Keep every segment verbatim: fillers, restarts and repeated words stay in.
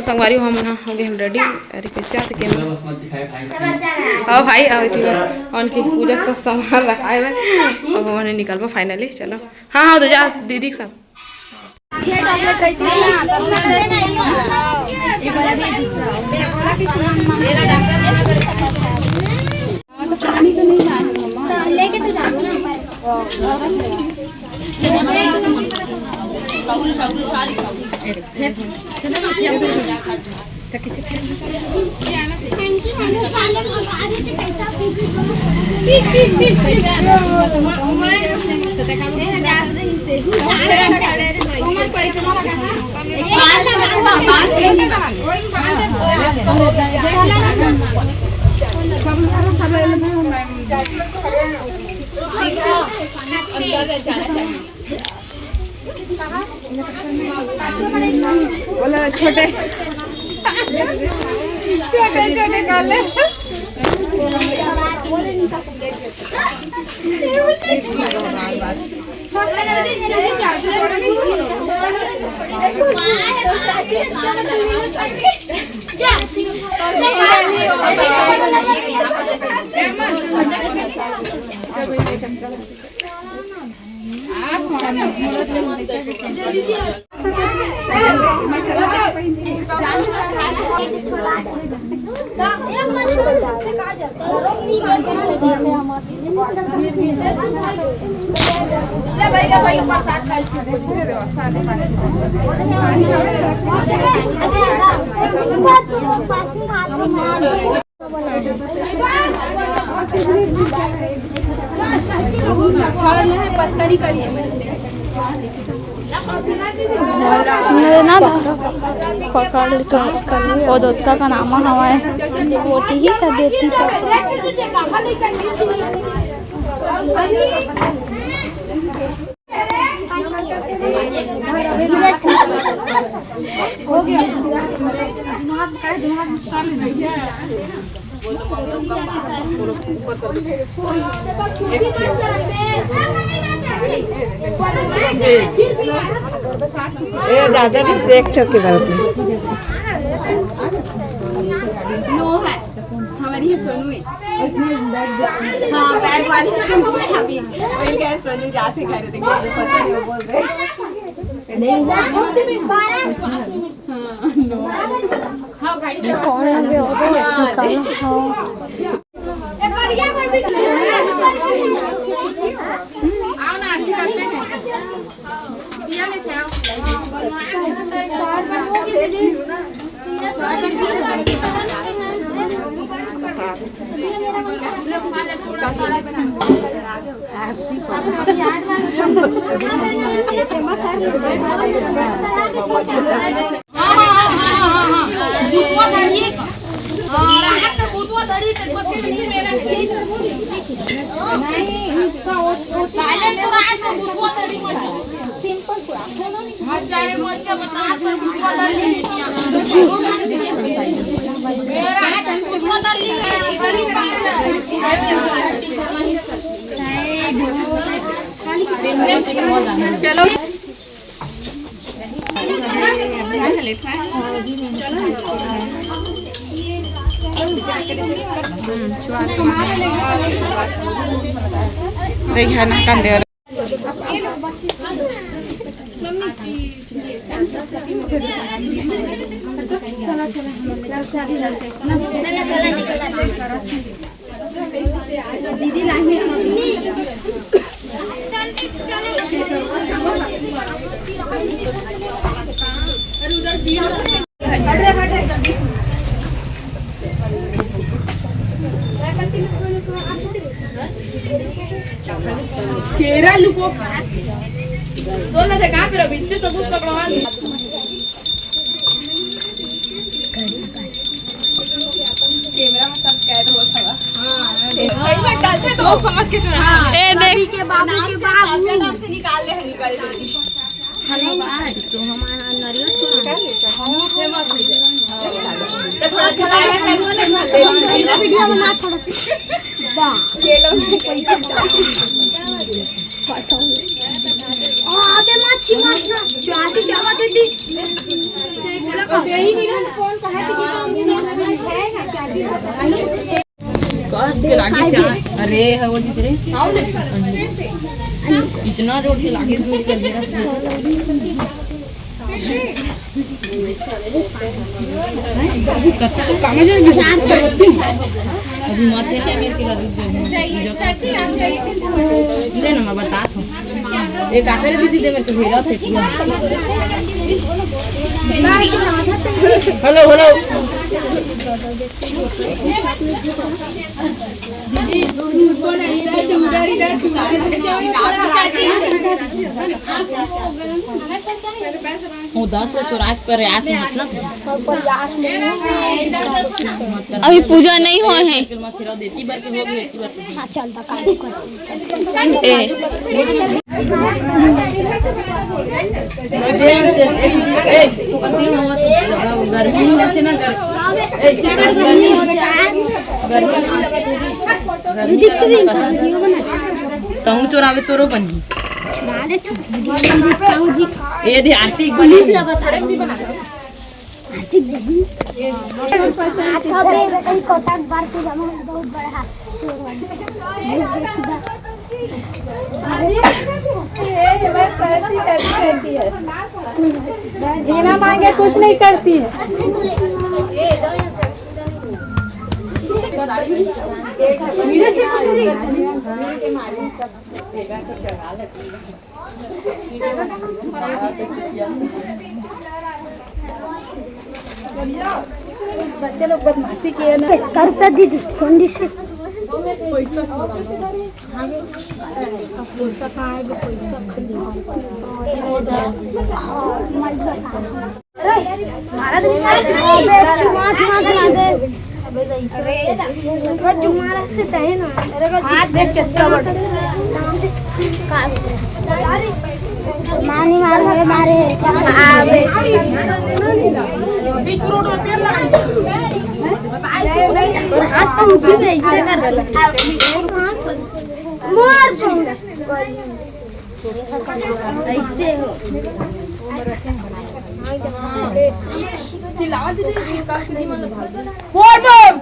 संगवारी हो, हमन ह हो गे हन ready। अरे, कइसे आथे camera? आओ भाई, आओ इति बर। उनकी पूजा के सब सामान रखाए हवय। अब हमन निकलबो finally। चलो, हाँ, हाँ, तो जा दीदी के साथ। बोला छोटे, छोटे छोटे कर ले। ना पकड़ ले, चोंच कर ले। ओ दोतका का नामा हवय। ओती ही कर देती पकड़। ए, ज्यादा नहीं, एक ठो के बात है। नो है, हमारी है सोनू है। हाँ, बैग वाली सोनू है अभी। वही कहे सोनू जा से घर, देखो, पता नहीं वो बोल रहे। नहीं, वो बोलते भी बारह। हाँ, नो। कौन है बे? और भी निकालो। हाँ। चलो। केरा लुको। बोला था कहाँ पे रहो? बीच से सबूत पकड़वा दो। कैमरा में सब कैद हो था। हाँ, हाँ। सोच समझ के चुना। हाँ, ए, देख। बाबू के बाबू के बाबू। नाम से निकाल ले, निकाल ले। हेलो भाई, तो हमारा नरियल छोड़ा। वीडियो बना थोड़ा सा। दा। ये लो। आ, आते मत की मत ना। जाती क्या बात थी? यही नहीं ना। कस के लागी से आ-, अरे, है वो जी तेरे। इतना जोर से लागी, दूर कर दिया। अभी मत ले, मेरे के लगे दे ना, मैं बता। एक आपे दीदी दे, मैं तो भेजा थे। Hello, hello. वो दस को चुरा के प्रयास में, मतलब। अभी पूजा नहीं हुआ है। हाँ, चल, बता, काबू कर। ए। गर्मी होथे ना, गर्मी, गर्मी, गर्मी। दीदी, तू भी कर दियो ना। तहूँ चोरावे तोरो बनही। ए दे आरती पुलिस ला बता। आरती बहन। हाथ का पे कहीं कोटा बार के जमा बहुत बड़ा हाथ। बिना मांगे कुछ नहीं करती है। बच्चे लोग बदमाशी किए ना। कर दीदी, कंडीशन। हाथ देख कितना बड़ा। मानी मार हवे मारे। हाथ तो उठी नहीं, ऐसे कर देला। मोर तो। ऐसे हो। बोल बम।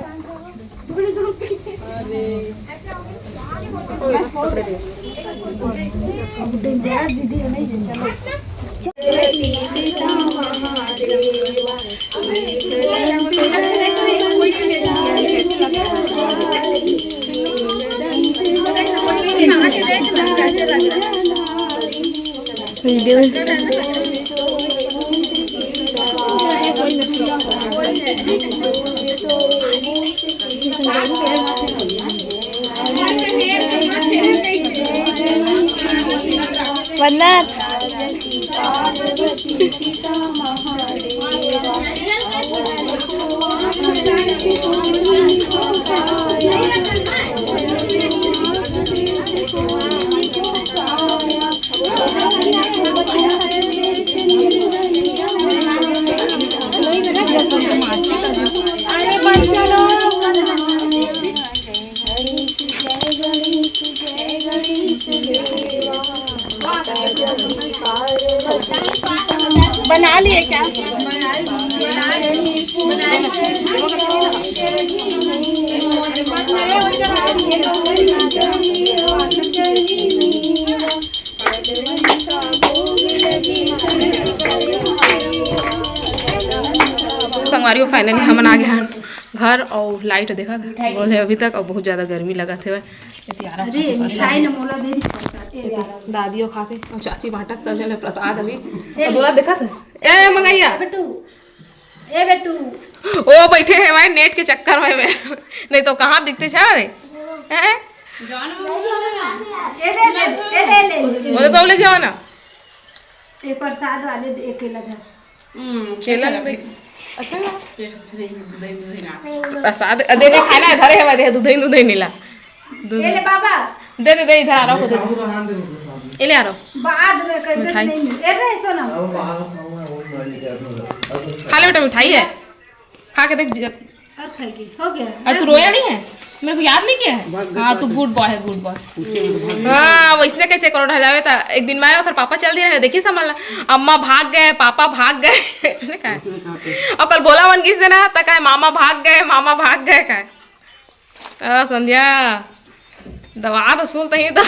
वंदना। बना लिए क्या? संगवारी हो, finally हमन आ गे हन घर। अउ light देखत बोले अभी तक, अउ बहुत ज्यादा गर्मी लगत हे। अरे, मिठाई न मोला दे दिस पैसा, ए यार। दादियो खाथे, अउ चाची बांटत सब झन ल प्रसाद अभी। ए, अउ बोला देखत हे। ए, मंगैया। बेटू, ए बेटू। ओ बैठे हे भाई net के चक्कर में, में। नहीं तो कहाँ दिखते छा रे? हैं? ए ले, ले, ए ले, ले। वो तो ले जाओ ना। ए प्रसाद वाले दे के लगा। हम्म, केला भी अच्छा लगा। प्रसाद, अ, दे दे, खाना है, धरे है, दे, दूधे, दूधे नीला। दूध। ए ले बाबा। दे दे, दे, इधर आ रहा, दे दे। ए ले आ रहा। बाद में कर मिठाई। नहीं, ए रहे सोना। खा ले बेटा, मिठाई है, खा के देख। अब खाएगी, हो गया। अरे तू रोया नहीं है? मेरे को याद नहीं किया है। हाँ, तू गुड बॉय है, गुड बॉय। हाँ, वैसने कैसे करो ढलावे था। एक दिन मैं ओकर पापा चल दिए रहे, देखी समझ ला, अम्मा भाग गए, पापा भाग गए। ऐसने कहा। और कल बोला मन किस ना, तक है मामा भाग गए, मामा भाग गए कहा। आ, संध्या, दवा तो सुन तही तो।